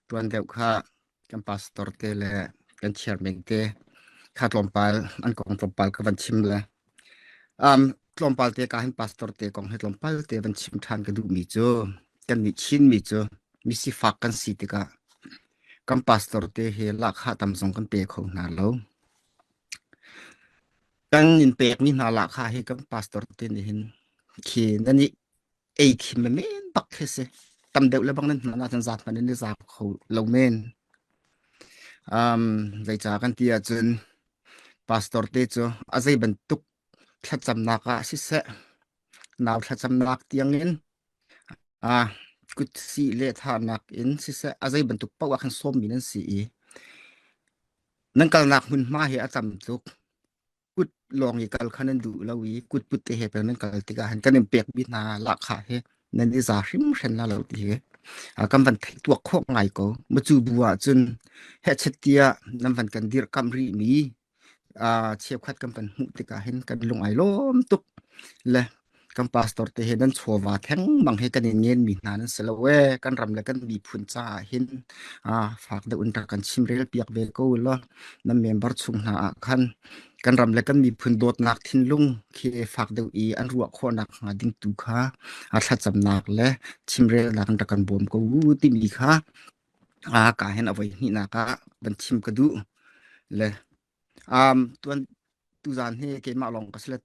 Tuan deuh kha kan pastor te le kan chairman te kha tlawmpal an kong tlawmpal ka van chim le um, tlawmpal te ka hin pastor te kong he tlawmpal te van chim ṭhan ka duhmi cu kan nih Chinmi cu mi sifak kan si tikah kan pastor te he lahkhah tam zong kan pe kho hna lo. Kan in pekmi hna lahkhah hi kan pastor te nih hin khi nan i ei khim men bak khi si. Tam deuh le bang nan hman ahcun zaat hmanh in i zaap kho lo men. Um, zeicah kan ti ahcun pastor te cu a zei bantuk thlacamnak ah siseh, nau thlacamnak tiangin ah kutsih le thahnak in siseh a zei bantuk paoh ah khan sawmmi nan si i nan kalnak hmunhma hi a tam tuk. Kut lawng i kal kha nan duh lo i kut put te he peng nan kal tikah han kan in pekmi hna lahkhah hi nan i za hrimhrim la lo ti hi kan van theih tuak khawh ngai ko. Macu bu ah cun hehchet tiah nan van kan dirhkamh rihmi cheukhat kan van hmuh tikah hin kan lung ai lawm tuk le kan pastor te he nan chawva thengmang he kan in ngen mi hna nan si lo e kan ram le kan miphun caah hin fak deuh in rak kan chimrel piak ve ko law nan member chung hna ah khan kan ram le kan miphun dawtnak thinlung khi fak deuh i an ruah khawhnak hnga ding tu kha a thlacamnak le chimrelnak in rak kan bawm ko u timi kha a ka hin a voi hnihnak ah van chim ka duh le um tuan tuzan hi keimah lawng ka si le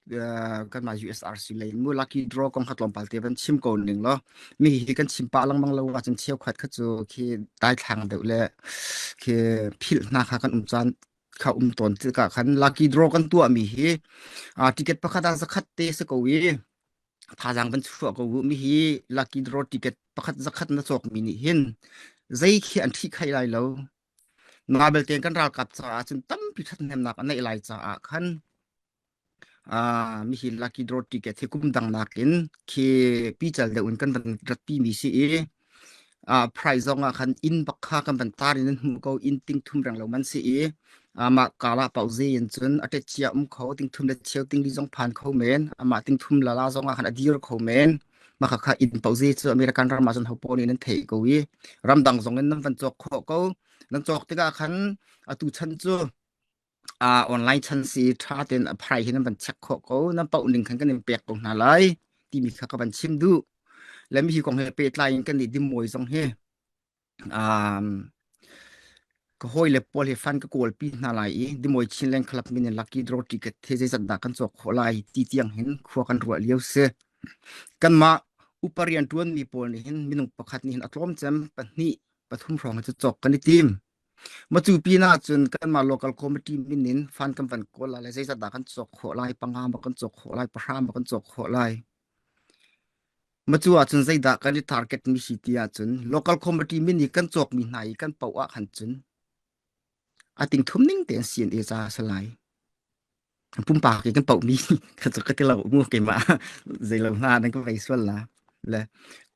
kanmah USRC lei mu lucky draw kong kha tlawmpal te van chim ko ning law mi hi kan chim pah lengmang lo ahcun cheukhat kha cu khi daithlang deuh le khi philh hna kha kan um caan kha um tawn tikah khan lucky draw kan tuah mi hi ticket pakhat ah zakhat te si ko i thazaang van chuah ko u mi hi lucky draw ticket pakhat zakhat na cawk mi nih hin zei khi an ṭhi khai lai lo Nga belte kan ralkap caah cun tampi ṭhathnemnak a neih lai caah khan mihi lucky draw ticket hi kum dang nakin khi pical deuh in kan van ratpi mi si i price zong ah khan inn bak kha kan van tar in an hmuh ko inn ting thum reng lo man si i mah kala pau zi in cun a tet chia um kho ting thum le cheu ting li zong phan kho men amah ting thum lala zong ah khan a dir kho men mah kha kha inn pauzi cu American ram ah cun hopo nih nan theih ko i ramdang zong in nan van cawk khawh ko nan cawk tikah khan atu chan cu uh, online chan si tha ten a phai hi nan van check khawh ko nan pauh ning khan kan in pek ko hna lai timi kha ka van chim duh le mi hi kong he pehtlai in kan i dimoi zong hi Um, ka hawile pawl hi fan ka kawlpi hna lai i Dimoy Chinland Club min in lucky draw ticket the zeizat dah kan cawk khawh lai ti tiang hin khua kan ruah lio si. Kanmah upa rian ṭuanmi pawl nih hin minung pakhat nih hin a tlawm cem pahnih pathum hrawng hi cu cawk kan i tim. Macu pinah cun kanmah local committee min in fan kan van kawl lai le zeizat dah kan cawk khawh lai, panga ma kan cawk khawh lai, pahra ma kan cawk khawh lai. Macu ahcun zeidah kan i target mi si ti ahcun local committee min i kan cawkmi hna i kan poh ah khan cun a ting thum ning tein CNA ca a si lai. Pumpak i kan poh mi kha cu ka ti lo mu keimah zeilo hna nan ka vei sual la. Le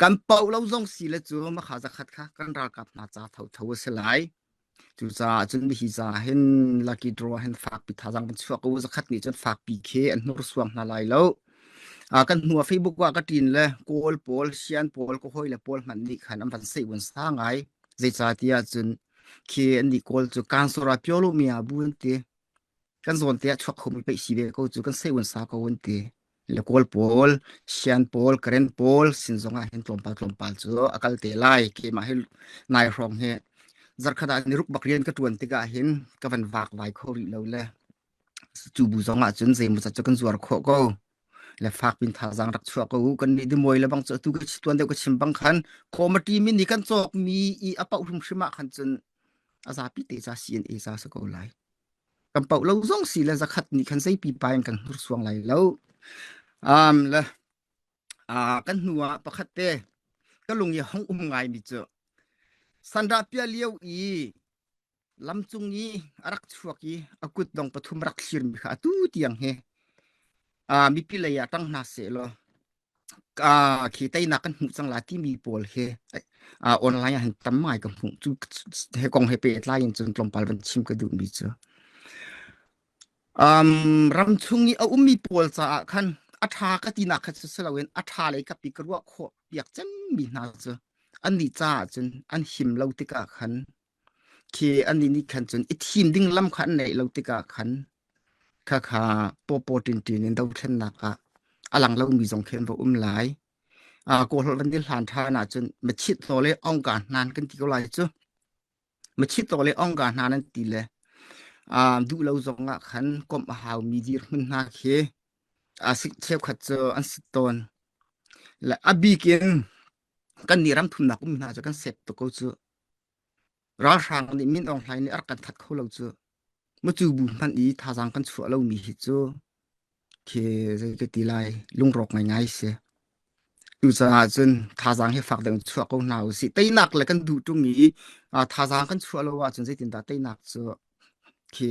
kan poh lo zong si le cu makha zakhat kha kan ralkap hna ca thotho a si lai. Cucaah cun hi ca hin lucky draw hin fakpi thazaang kan chuak ko zakhat nih cun fakpi khi an hnursuang hna lai lo. Ah, kan hnu ah Facebook ah ka ṭin le Kawl pawl, Sian pawl, ka hawile pawl hmanh nih khan an van seih vun sa ngai. Zeicahtiah cun khi an nih Kawl cu kansor ah pyo lo mi ah bu an ti. Kan zawn te ah chuak khomi pei si ve ko cu kan seih vun sa ko an ti. Le Kawl pawl, Sian pawl, Karen pawl sin zong ah hin tlawmpal tlawmpal cu a kal te lai. Keimah hi nai hrawng hi zarkhat ah niruk bak rian ka ṭuan tikah hin ka van vakvai kho rih lo le cu bu zong ah cun zeimaw cu kan zuar khawh ko le fak pin thazaang rak chuah ko u kan nih dimawi le bang cu atu ka tuan deuh ka chim bang khan committee min nih kan cawk mi i a pauh hrimhrim ah khan cun a zapi te ca CNA ca si ko lai kan pauh lo zong si le zakhat nih khan zei pipa in kan hnursuang lai lo um le uh, kan hnu ah pakhat te ka lung i hong um ngai mi cu sandah pia lio i lamcung i a rak chuak i a kut dong pathum rak thlirmi kha atu tiang hi uh, mipi lei ah ṭang hna seh law uh, khi teinak kan hmuh cang la timi pawl hi uh, online ah hin tam ngai ka hmuh cu he kong he pehtlai in cun tlawmpal van chim ka duhmi cu um, ram chung i a ummi pawl caah khan a ṭha ka tinak kha si loin a ṭha lei ka pi ka ruah khawh piak cemmi hna cu. Annih caah cun an him lo tikah khan khi annih nih khan cun i thim ding lam kha an neih lo tikah khan khakha pawpaw ṭinṭin in dothlennak ah a lang lomi zong khi an va um lai. Kawl holh van i hlan ṭhan ahcun machit hlaw le ongka hnan kan ti ko lai cu. Machit hlaw le ongka hnan an ti le duh lo zong ah khan komh a haumi dirhmun hna khi a sik cheukhat cu an si tawn. Le a bik in kan nih ram thumnak um hna cu kan sep tuk ko cu. Ralhrang nih Min Aung Hlaing nih a rak kan that kho lo cu. Macu bu hmanh i thazaang kan chuah lomi hi cu khi zei ka ti lai lungrawk ngaingai si. Cucaah cun thazaang hi fak deuh in chuah ko hna usih. Teinak le kan duh ṭung i thazaang kan chuah lo ahcun zeitindah teinak cu khi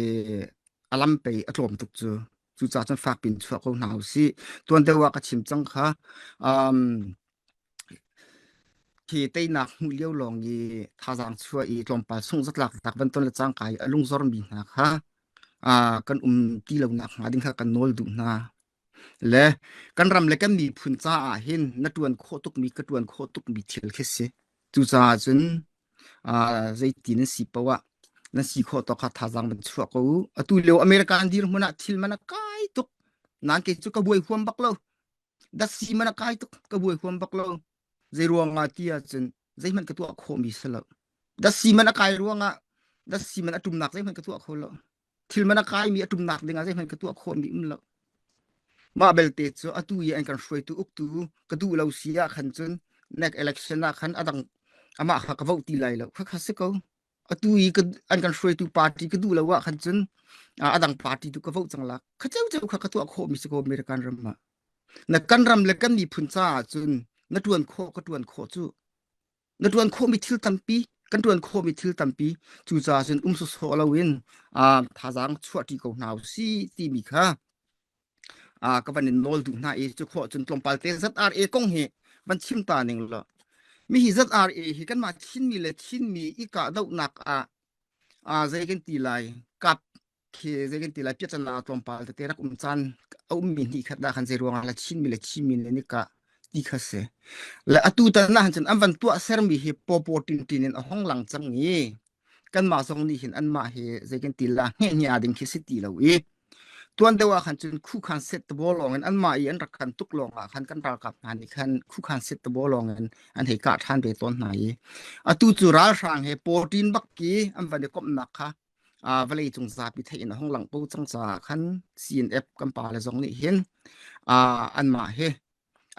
a lam pei a tlawm tuk cu. Cucaah cun fak piin chuah ko hna usih. Tuan deuh ah ka chim cang kha. Um, Khi teinak hmuh lio lawng i thazaang chuah i tlawmpal sungh zatlak tak van ton le cangka i a lungzormi hna kha kan um ti lonak hnga ding kha kan nawl duh hna. Le kan ram le kan miphun caah hin na ṭuan khawh tukmi ka ṭuan khawh tukmi thil khi si. Cucaah cun zeiti nan si paoh ah nan si khawh tawk kha thazaang van chuah ko u. Atu lio American dirhmun ah thil man a kai tuk. Nain kei cu ka buai huam bak lo. Datsi man a kai tuk ka buai huam bak lo. Zei ruangah ti ahcun zeihmanh ka tuah khawhmi si lo. Datsi man a kai ruangah datsi man a ṭumnak zeihmanh ka tuah kho lo. Thil man a kaimi a ṭumnak dingah zeihmanh ka tuah khawhmi um lo. Mah belte cu atu i an kan hruaitu uktu ka duh lo si ah khan cun next election ah khan a dang amah kha ka vote ti lai lo. Khakha si ko. Atu i an kan hruaitu party ka duh lo ah khan cun a dang party tu ka vote cang la. Kha ceu kha ka tuah khawhmi si ko American ram ah. Na kan ram le kan miphun caah cun na ṭuan khawh ka ṭuan khawh cu. Na ṭuan khawhmi thil tampi kan ṭuan khawhmi thil tampi cucaah cun um sawsawh loin thazaang chuahṭi ko hna usih timi kha ka van in nawl duh hna i cu khawh cun tlawmpal te ZRA kong hi van chim ta ning law mi hi ZRA hi kanmah Chinmi le Chinmi i kahdohnak ah zei kan ti lai kap khi zei kan ti lai piahtana tlawmpal tete rak um caan a ummi hnih khat dah khan zei ruangah la Chinmi le Chinmi le nih ka ti kha si le atu tan ah cun an van tuah sermi hi pawpaw tintin in a hong lang cang i kanmah zong nih hin anmah hi zei kan ti la hngeh hngeh ding khi si ti lo i tuan deuh ah khan cun khukhan set tabo lawng in anmah i an rak kan tuk lawng ah khan kan ralkap hna nih khan khukhan set tabo lawng in an hei kah ṭhan ve tawn hna i atu cu ralhrang he pawṭin bak ki an van i komhnak kha vawlei cung zapi theih in a hung lang ko cang caah khan CNF kan pa le zong nih hin anmah hi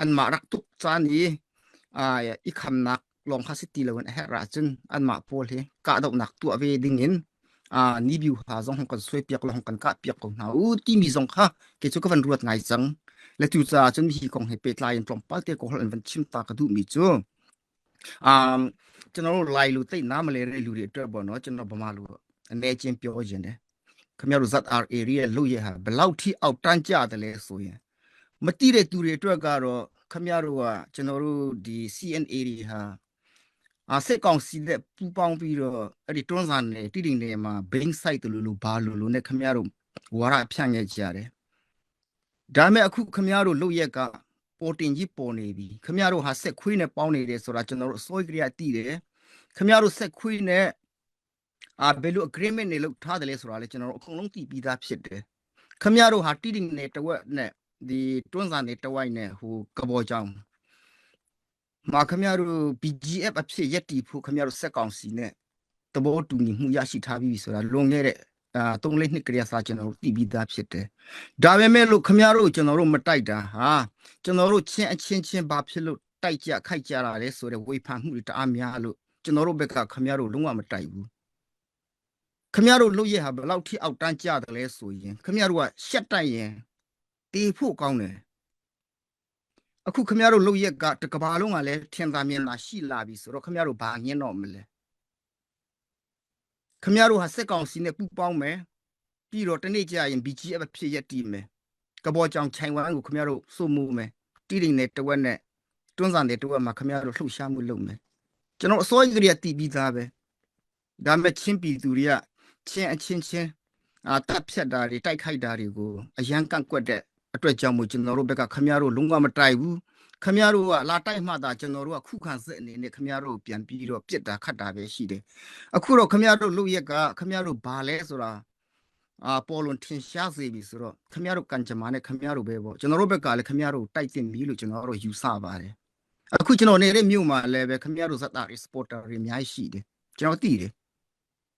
anmah rak tuk caan i i khamnak lawng kha si ti loin a herh ahcun anmah pawl hi kahdohnak tuah ve ding in ni biu ha zong hong kan suai piak lo hong kan kah piak ko hna u timi zong kha kei cu ka van ruat ngai cang le cu caah cun hi kong he pehtlai in tlawmpal te ko hol an van chim ta ka duhmi cu Um ကျွန်တော်တို့လိုက်လို့တိတ်နားမလဲတဲ့လူတွေအတွက်ပေါ့နော်ကျွန်တော်ဗမာလူအနေချင်းပြောခြင်းတယ်ခင်ဗျားတို့ ZR area လို့ရဟာဘလောက်ထိအောက်တန်းကြတယ်လဲဆိုရင်မတိတဲ့သူတွေအတွက်ကတော့ခင်ဗျားတို့ကကျွန်တော်တို့ဒီ CNA တွေဟာအာစစ်ကောင်စီနဲ့ပူးပေါင်းပြီးတော့အဲ့ဒီတွန်းစာနယ်တိတိနယ်မှာဘိန်းဆိုင်တလူလူဘာလူလူနဲ့ခင်ဗျားတို့ဝါရဖြန့်ခဲ့ကြတယ် ဒါပေမဲ့အခုခမရတို့လုပ်ရက်ကပေါ်တင်ကြီးပေါ်နေပြီခမရတို့ဟာဆက်ခွေးနဲ့ပေါင်းနေတယ်ဆိုတာကျွန်တော်တို့အစိုးရကတည်းကသိတယ်ခမရတို့ဆက်ခွေးနဲ့အာဘယ်လို agreement တွေလုပ်ထားတယ်လဲဆိုတာလဲကျွန်တော်တို့အကုန်လုံးသိပြီးသားဖြစ်တယ်ခမရတို့ဟာတိတိနဲ့တဝက်နဲ့ဒီတွန်းစာနဲ့တဝိုက်နဲ့ဟိုကဘောကြောင် မှာခမရတို့ BGF အဖြစ်ရက်တီဖို့ခမရတို့စက်ကောင်စီနဲ့သဘောတူညီမှုရရှိထားပြီးပြီဆိုတာလွန်ခဲ့တဲ့အာ၃လေးနှစ်ကလေးစားကျွန်တော်တို့သိပြီးသားဖြစ်တယ်။ဒါပေမဲ့လို့ခမရတို့ကျွန်တော်တို့မတိုက်တာဟာကျွန်တော်တို့ချင်းအချင်းချင်းဘာဖြစ်လို့တိုက်ကြခိုက်ကြတာလဲဆိုတဲ့ဝေဖန်မှုတွေတအားများလို့ကျွန်တော်တို့ဘက်ကခမရတို့လုံးဝမတိုက်ဘူး။ခမရတို့လုပ်ရဟာဘယ်လောက်ထိအောက်တန်းကြတယ်လဲဆိုရင်ခမရတို့ကရှက်တိုက်ရင်တေဖို့ကောင်းတယ် အခုခမရတို့လုပ်ရက်ကတကဘာလုံးကလည်းထင်သာမြင်သာရှိလာပြီဆိုတော့ခမရတို့ဘာငင်းတော့မလဲခမရတို့ဟာစက်ကောင်စီနဲ့ပူပေါင်းမယ်ပြီးတော့တနေ့ကျရင် BGF ဖြစ်ရက်တီးမယ်ကဘောကြောင်ခြိုင်ဝမ်ကိုခမရတို့စိုးမှုမယ်တီးတင်နဲ့တဝက်နဲ့တွန်းစာနဲ့တဝက်မှာခမရတို့လှုပ်ရှားမှုလုပ်မယ်ကျွန်တော်အစောကြီးကလေးကတီးပြီးသားပဲ ဒါပေမဲ့ချင်းပြည်သူတွေကချင်းအချင်းချင်းအာတပ်ဖြတ်တာတွေတိုက်ခိုက်တာတွေကိုအရန်ကန့်ကွက်တဲ့အတွက်ကြောင့်မို့ကျွန်တော်တို့ဘက်ကခမရတို့လုံးဝမတိုက်ဘူး။ ခင်ဗျားတို့ကလာတိုက်မှသာကျွန်တော်တို့ကခုခံစစ်အနေနဲ့ခင်ဗျားတို့ပြန်ပြီးတော့ပြစ်တာခတ်တာပဲရှိတယ်အခုတော့ခင်ဗျားတို့လုပ်ရက်ကခင်ဗျားတို့ဘာလဲဆိုတာအာပေါ်လွန်ထင်ရှားစေပြီဆိုတော့ခင်ဗျားတို့ကံကြမ္မာနဲ့ခင်ဗျားတို့ပဲပေါ့ကျွန်တော်တို့ဘက်ကလည်းခင်ဗျားတို့တိုက်တင်ပြီလို့ကျွန်တော်တို့ယူဆပါတယ်အခုကျွန်တော်နေတဲ့မြို့မှာလည်းပဲခင်ဗျားတို့ဇက်တာ supporter တွေအများကြီးရှိတယ်ကျွန်တော်သိတယ်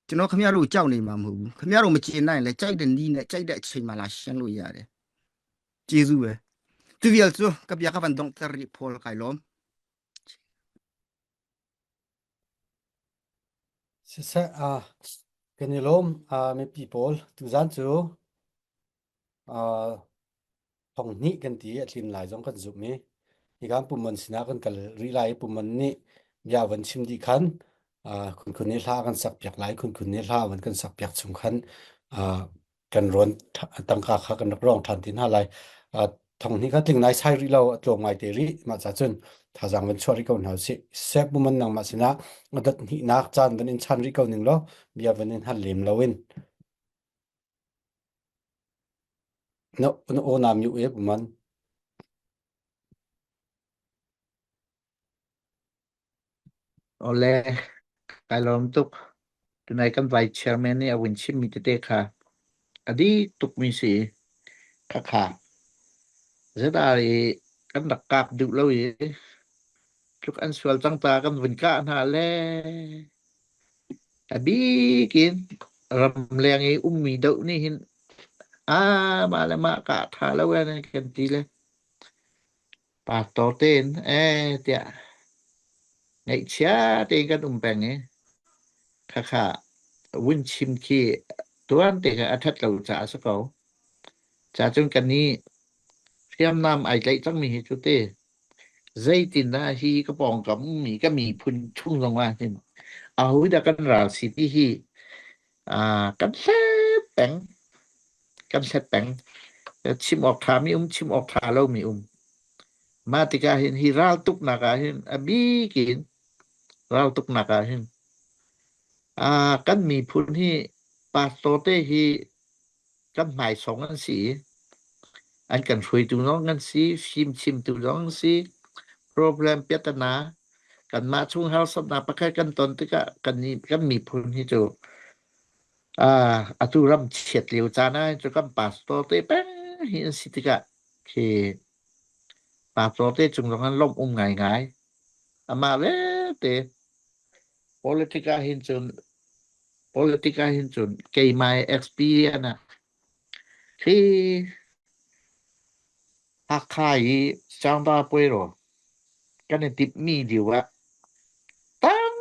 ကျွန်တော်ခင်ဗျားတို့ကြောက်နေမှာမဟုတ်ဘူးခင်ဗျားတို့မကျေနိုင်လဲကြိုက်တဲ့နီးနဲ့ကြိုက်တဲ့အချိန်မှာလာရှင်းလို့ရတယ်ကျေးဇူးပဲ Tu vial cu ka bia ka van donghter rih Paul kai lawm. Siseh ah kan i lawm ah mipi pawl tuzan cu ah thong hnih kan ti a tlin lai zong kan zumh i hikan pumon sinah kan kal rih lai i pumon nih bia van chim dih khan ah khunkhun nih hla kan sak piak lai khunkhun nih hla van kan sak piak chung khan ah kan rawn tangka kha kan rak rawng ṭhan ti hna lai. Thong hnih kha tling nai sai rih lo a tlawm ngai te rih mah ca cun thazaang van chuah rih ko hna usih. Sep buman nangmah sinah a dot hnihnak caan van in chan rih ko ning law bia van in hal lem loin na na aw na mute e buman. Awle, kai lawm tuk. Tunai kan vice chairman nih a vun chimmi tete kha a dih tukmi si. Khakha. Zedah i kan rak kap duh lo i tluk an sual cang ta kan vun kah hna le a bik in ramleng i ummi doh nih hin ah mah le mah kah tha lo e kan ti le Pastor tein ee tiah ngaihchia tein kan um peng i khakha vun chim khi tuan te kha a ṭhat lo caah a si ko. Ca cun kannih hriamnam ai tlaih cangmi hi cu te zeitindah hi ka pawngkam ummi ka miphun chung zong ah hin ahodah kan ral si ti hi kan hlet peng. Kan hlet peng. Chim awk ṭhami um, chim awk ṭha lomi um. Mah tikah hin hi raltuknak ah hin a bik in raltuknak ah hin kan miphun hi pastor te hi kan hmaisong an si i an kan hruaitu zong an si, fimchimtu zong an si, problem piatana kanmah chung harsatnak pakhat kan ton tikah kan kan miphun hi cu atu ram chiat lio caan ah cu kan pastor te peng hi an si tikah khi pastor te cung zong an lawmh um ngaingai. Amah vialte politic ah hin cun politic ah hin cun keimah experience ah khi Hakha i Sangda puai kan i timhmi lio ah tam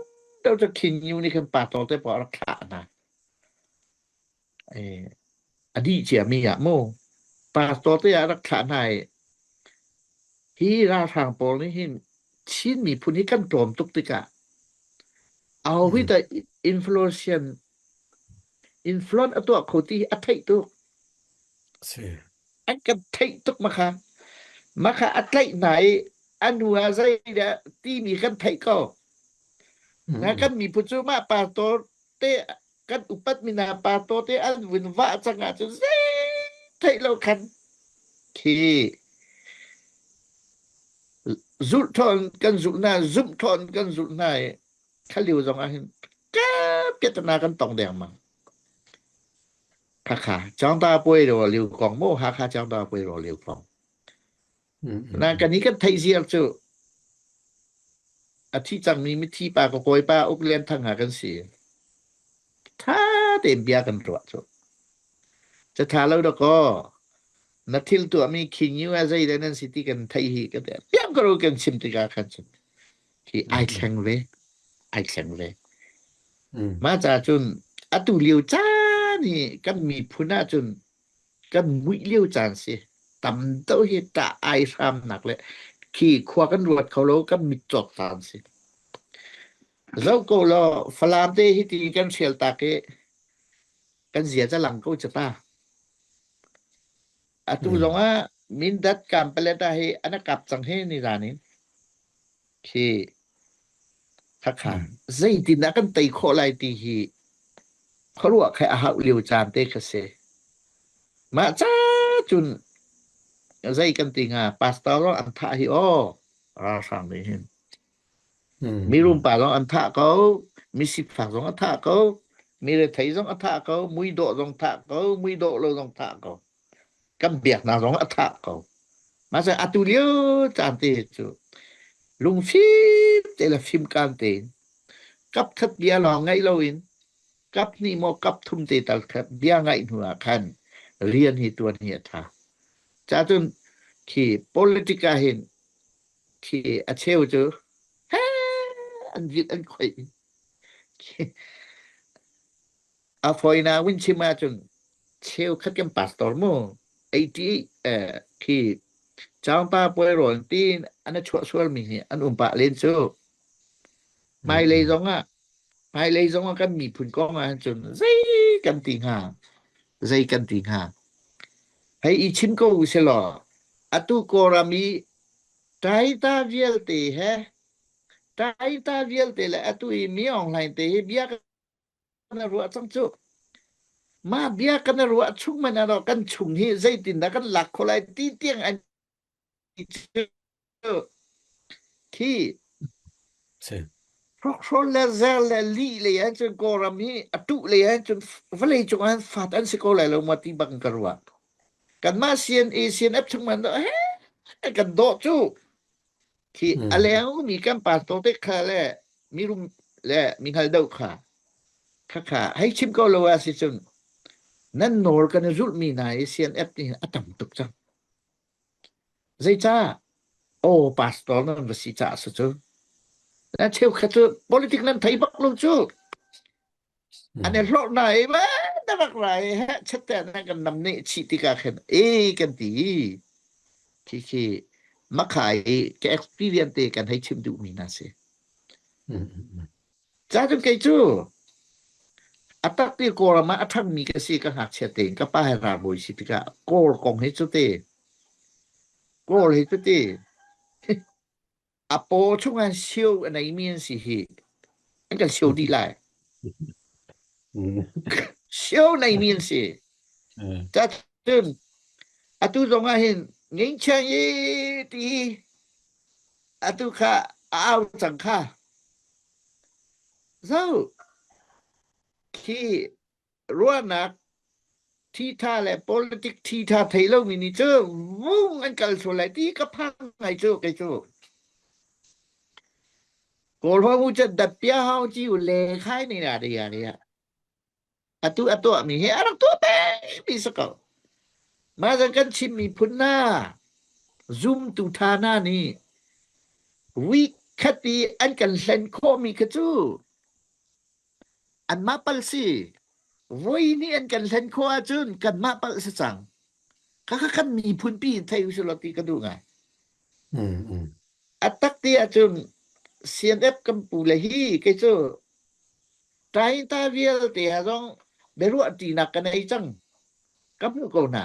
deuh cu Khin Nyu nih khan pastor te pawl a rak thlah hna. A dih ciami ah mu pastor te ah a rak thlah hna i hi ralhrang pawl nih hin Chin miphun hi kan tlawm tuk tikah aho hi dah influence influence a tuah kho ti hi a theih tuk. Si. An kan theih tuk makha. Makha a tlaih hna i a nu ah zeidah timi kan theih ko. Na kan miphun cu mah pastor te kan upat mi hna pastor te an vun vah cang ahcun zei theih lo khan khi zulh thawn kan zulh hna zumh thawn kan zulh hna i khalio zong ah hin ka piatana kan tong dengmang. Khakha Changta puai ro liu kong mo Hakha Changta puai ro liu kong. Na kan hi kan theih ziar cu a thi cangmi mithi pa ka kawipa Uk Lian Thang ha kan si. Tha tein bia kan ruah cu. Ca tha lo dakaw na thil tuahmi King Yu a zei nan si ti kan theih hi ka te. Piang ko kan chim tikah khan cun khi ai thleng ve. Ai thleng ve. Mah ca cun atu lio caan hi kan miphun ah cun kan muih lio caan si. Tam deuh hi ṭah ai hramnak le khi khua kan ruat kho lo kan mitcawt caan si. Zoh ko law Falam te hi ti kan hrial tak i kan zia ca lang ko ca ta. Atu zong ah Mindat Kanpalet ah hi an kap cang hi ni zan in. Khi khakha zeitindah kan tei khawh lai ti hi khuaruah khai a hauh lio caan te kha si. Mah ca cun zei kan ti hnga pastor an thah hi aw. Ralhrang nih hin. Mirum pa zong an thah ko, misifak zong a thah ko, mi rethei zong a thah ko, muidawh zong thah ko, muidawh lo zong thah ko. Kan biaknak zong a thah ko. Mah atu lio caan te cu lungfim te le fimkaan tein kap khat bia lawng ngaih loin kap hnih maw kap thum te tal khat bia ngaih hnu ah khan rian hi tuan hi a tha. Cacun khi politic ah hin khi a cheu cu he an vit an khoih. A fawinak vun chim ahcun cheukhat kan pastor mu 88 eh, khi Changpa puai rawl tiin an a chuah sualmi hi an um pah len cu. Hmailei zongah hmailei zongah kan miphun kong ah cun zei kan ti hnga zei kan ti hnga hei i chim ko u sih law atu Kawlram i Taita vialte he Taita vialte le atu i Mi Aung Hlaing te hi bia kan ruah cang cu. Mah bia kan ruah chung man ah kan chung hi zeitindah kan lak khawh lai ti tiang an cu khi hrokhrawl le zer le lih lei ah cun Kawlram hi a tuh lei ah cun vawlei cung ah fat an si ko lai lo ma ti bang ka ruah. Kanmah CNA CNF chung man he kan dawh cu khi a leng mi kan pastor te kha le mirum le mi hngal deuh kha kha kha hei chim ko lo ah si cun nan nawl kan i zulh mi hna i CNF nih a tam tuk cang. Zeicah? Aw pastor nan va si caah si cu. Na cheukhat cu politic nan thei bak lo cu. An i hlorh na i va na rak ra i he chette na kan nam nih chih tikah khin e kan ti. Khi khi makha i ka experience te kan hei chim duhmi na si. Ca cun kei cu a tak ti Kawlram ah a ṭhangmi ka si ka ngakchia tein ka pa he ralbawi si tikah Kawl kong hi cu ti Kawl hi cu ti a paw chungah sio a neimi an si hi an kan sio dih lai. Sio neimi an si. Ca cun atu zong ah hin ngingcheng i ti atu kha a au cang kha. Zo khi ruahnak thitha le politic thitha thei lomi nih cu vung an kal sual lai ti ka phang ngai cu kei cu. Kawl ho mu chan dat pia hau chi u le khai ni na ria ria. Atu a tuahmi hi a rak tuah pengmi si ko. Mah zan kan Chin miphun hna zumtu ṭha hna nih week khat i an kan hlen khawhmi kha cu anmah pal si. Voi nih an kan hlen khawh ahcun kanmah palh si cang. Khakha kan miphun pi in thei usih law ti ka duh ngai. A tak ti ahcun CNF kan pu le hi kei cu Ṭainta vialte ah zong biaruah ṭinak ka nei cang. Ka hmuh ko hna.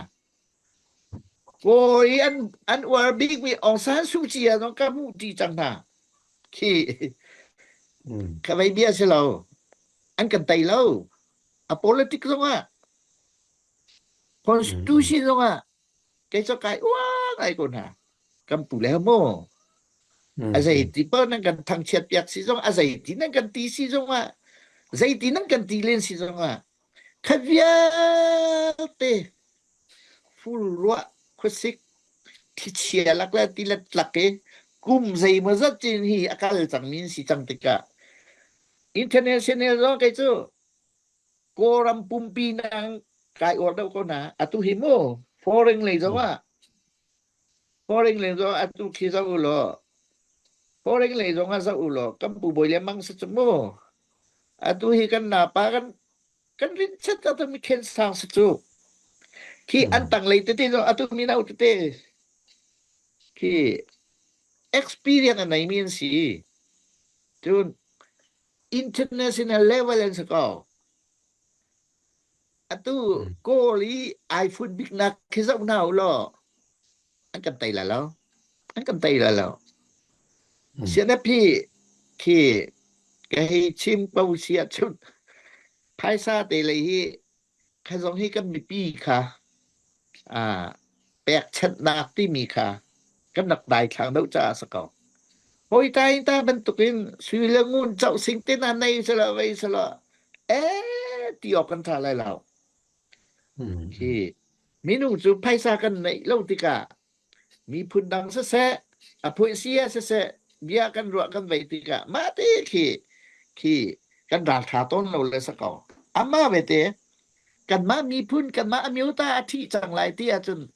Kaw i an, an uar bikmi Aung San Suu Kyi ah zong ka hmuh ṭi cang hna. Khi ka vei bia si lo. An kan tei lo. A politic zongah, constitution zongah, kei cu kai uar ngai ko hna. Kan pu le mu. A zeiti paoh nan kan thangchiat piak si zong, a zeiti nan kan ti si zongah, zeiti nan kan ti len si zongah, kha vialte fur ruah khuasik thlichia lak le tilet lak i kum zeimawzat cin hi a kal cangmi an si cang tikah international zong kei cu Kawlram pumpi nang kai uar deuh ko na atu hi mu foreign lei zongah Foreign lei zong atu khi zoh u law foreign lei zong ah zoh u law kan pu bawi le mang si cu mu. Atu hi kan napa kan kan rin chat atu mi khen sang si cu. Khi an tanglei tete zong atu mino tete khi experience a neimi an si. Cun international level an si ko. Atu Kawl i iPhone biknak khi zoh hna u law an kan tei lai lo. An kan tei lai lo. CNF hi khi ka hei chim ko si ahcun phaisa te lei hi kha zong hi kan mipi kha ah pekchanhnak timi kha kan rak daithlang deuh caah a si ko. Hawi ta in ta bantukin sui le ngun coh sing te na nei sala vei sala eh ti awk kan tha lai lo. Hi minung cu phaisa kan neih lo tikah miphun dang siseh a phuih ah siseh bia kan ruah kan vei tikah mah te khi khi kan raltha tawn lo le sa ko. Amah vete kanmah miphun kanmah amyota a thi cang lai ti ahcun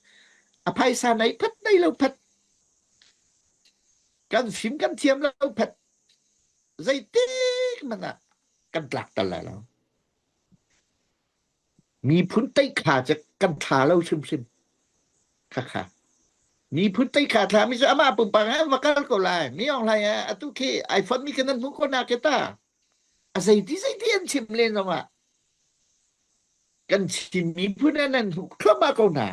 a phaisa nei phat nei lo phat kan fim kan thiam lo phat zeitik hmanh ah kan tlak tal lai lo. Miphun teikha cu kan thla lo hrimhrim. Khakha. Miphun teikha thla mi cu amah pumpak an va kal ko lai. Mi ong hlai ah atu khi iPhone mi kan nan hmuh ko na ke ta. A zeiti zeiti an chim len zong ah kan Chin miphun ah nan hmuh thluahmah ko hna.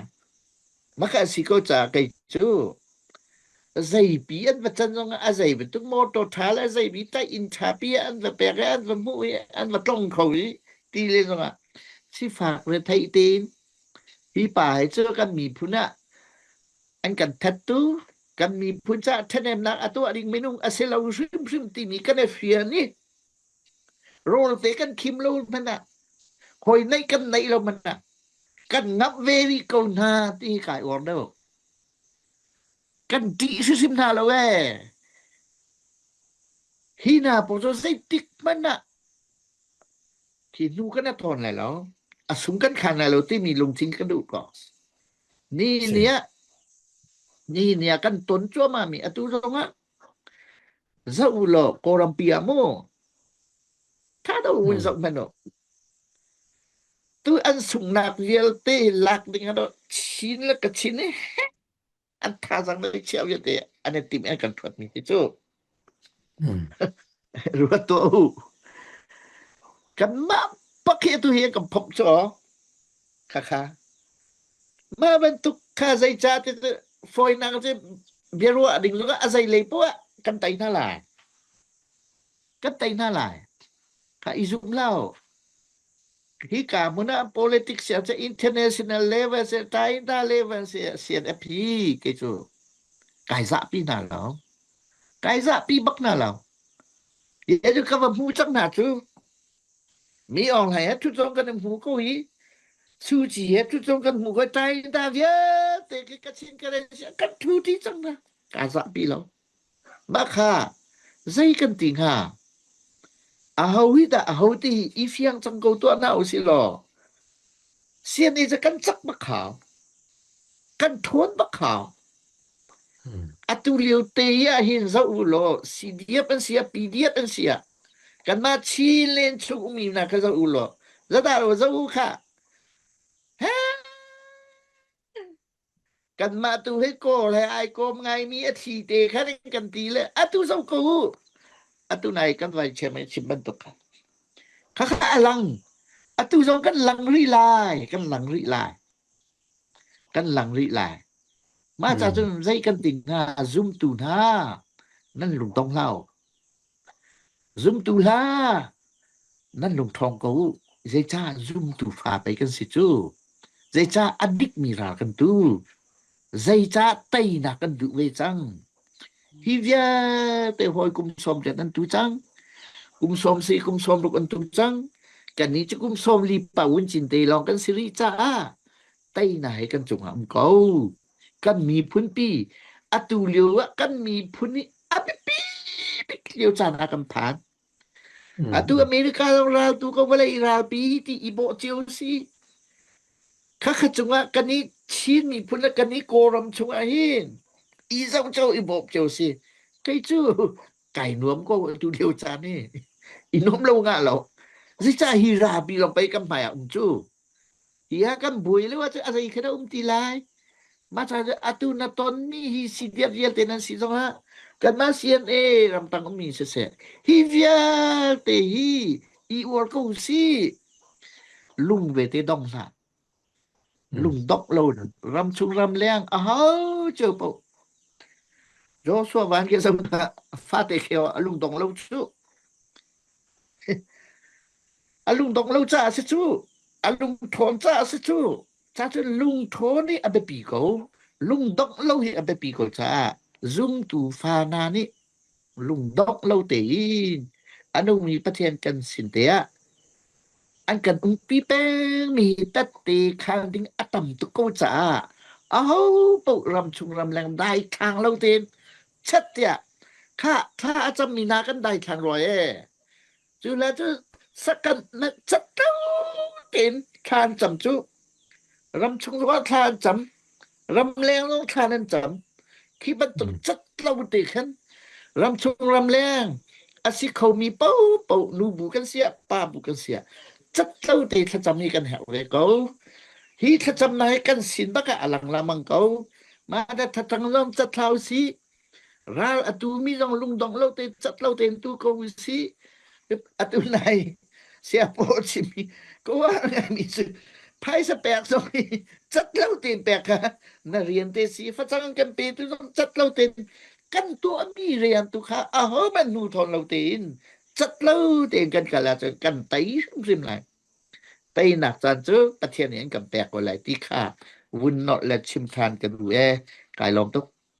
Maka si ko ca kei cu zeipi an va can zong ah a zei bantuk motor ṭha le zei bi ta inn ṭha pi ah an va pek i an va hmuh i an va tlong kho i ti le zong ah sifak retheih tein hi pa hi cu kan miphun ah an kan thattu kan miphun caah ṭhahnemnak a tuah ding minung a si lo hrimhrim timi kan i fian i rawl te kan khim lo hmanh ah hawi neih kan neih lo hmanh ah kan ngamh ve rih ko hna ti hi kai uar deuh. Kan ṭih hrimhrim hna lo ee. Hi hna pawl cu zeitik hmanh ah khi hnu kan a thawn lai lo, a sung kan khan lai lo timi lungthin ka duh ko. Ni ni ah ni ni ah kan ton cuahmah mi atu zong ah zoh u law Kawlrampi ah mu tha do un zoh hmanh u. Tu an sunghnak vialte lak ding ah Chin le Kachin hi an thazaang le chia vialte an i tim an kan thuat mi hi cu ruat tuah u. Kanmah pak hi atu hi an kan phomh cu khakha. Mah bantuk kha zeicah ti fawinak cu biaruah ding zongah a zei lei poah kan tei hna lai. Kan tei hna lai. Kha i zum lo. Hika hmun ah politics ah cu international level si China level si CNF hi kei cu kai zahpi hna lo. Kai zahpi bak hna lo. Ye cu ka va hmu cang hna cu. Mi Aung Hlaing he ṭhut kan in hmu ko hi. Su Ci he ṭhut kan hmu ko China vialte khi Kachin Karen kan ṭhu ṭi cang hna. Kaa zahpi lo. Mah kha zei kan ti hnga? Aho hi dah aho ti hi i fiang cang ko tuah hna usih law CNA cu kan cak bak hau. Kan ṭhawn bak hau. Atu lio te ah hin zoh u law CDF an si ah PDF an si ah kanmah Chinland chung ummi hna kha zoh u law zadah lo zoh u khah. He Kanmah tu hi Kawl he ai kawm ngaimi a thli te khan in kan ti le atu zo ko u. Atu nai kan vai chem ai chim bantuk kha. Khakha a lang. Atu zong kan lang rih lai. Kan lang rih lai. Kan lang rih lai. Mah ca cun zei kan ting hnga zumtu hna nan lungtong hlah u. Zumtu hlah, nan lungṭhawng ko u. Zeicah zumtu fa pei kan si cu? Zeicah a dikmi ral kan tu? Zeicah teinak kan duh ve cang? Hi vialte hawi kum sawm riat an tu cang. Kum sawm si kum sawm ruk an tu cang. Kannih cu kum sawm li pa un cin te lawng kan si rih caah teinak he kan cungah um ko. Kan miphunpi atu lio ah kan miphun nih a biapi bik lio caan ah kan phan. Atu America zong raltu ko vawlei ralpi hi ti i bawh cio si. Khakha cungah kan i Chin miphun le kan i Kawlram chungah hin i zoh cio i bawm cio si. Kei cu kai nuam ko atu lio caan hi. I nuam lo ngah lo. Zeicah hi ralpi lawng pei kan hmai ah um cu. Hi ah kan buai lio ahcun a zei kha dah um ti lai? Mah ca cu atu na tonmi hi CDF vialte nan si zongah kanmah CNA ramtang ummi siseh hi vialte hi i uar ko usih. Lung vete dong hlah. Lung dongh lo ramchung ramleng aho cio paoh Joshua Van ke zong fate kheo a lung dong lo cu. A lungdong lo caah a si cu. A lungṭhawn caah a si cu. Ca cun lungṭhawn hi a biapi ko. Lungdongh lo hi a biapi ko caah zumtu fa hna nih. Lungdongh lo tein a nungmi Pathian kan sin te ah an kan umpi pengmi tette khaan ding a tam tuk ko caah aho paoh ramchung ramleng daithlang lo tein chat tiah kha thla a cammi hna kan daithlang rua ee. Cu le cu sakan na cat lo tein thla an cam cu ramchung zongah thla an cam ramleng zong thla an cam khi bantuk cat lo te khan ramchung ramleng a si khomi paohpaoh nu bu kan siah pa bu kan siah cat lo te thlacam hi kan herh ve ko hi thlacam na hi kan sin bak ah a lang lamang ko mah da thatang zong cat thlau si Ral a tumi zong lungdong lo te cat lo tein tu ko si. Atu nai siapaw chimi ko ngai cu phaisa pek zong hi cat lo tein pek kha na rian te si facang kan pe tu zong cat lo tein kan tuahmi rian tu kha aho man hnu thawn lo tein cat lo tein kan kal ahcun kan tei hrimhrim lai. Teinak caan cu Pathian nih an kan pek ko lai ti kha vun nolh le chim ṭhan ka duh ee. Kai lawm tuk.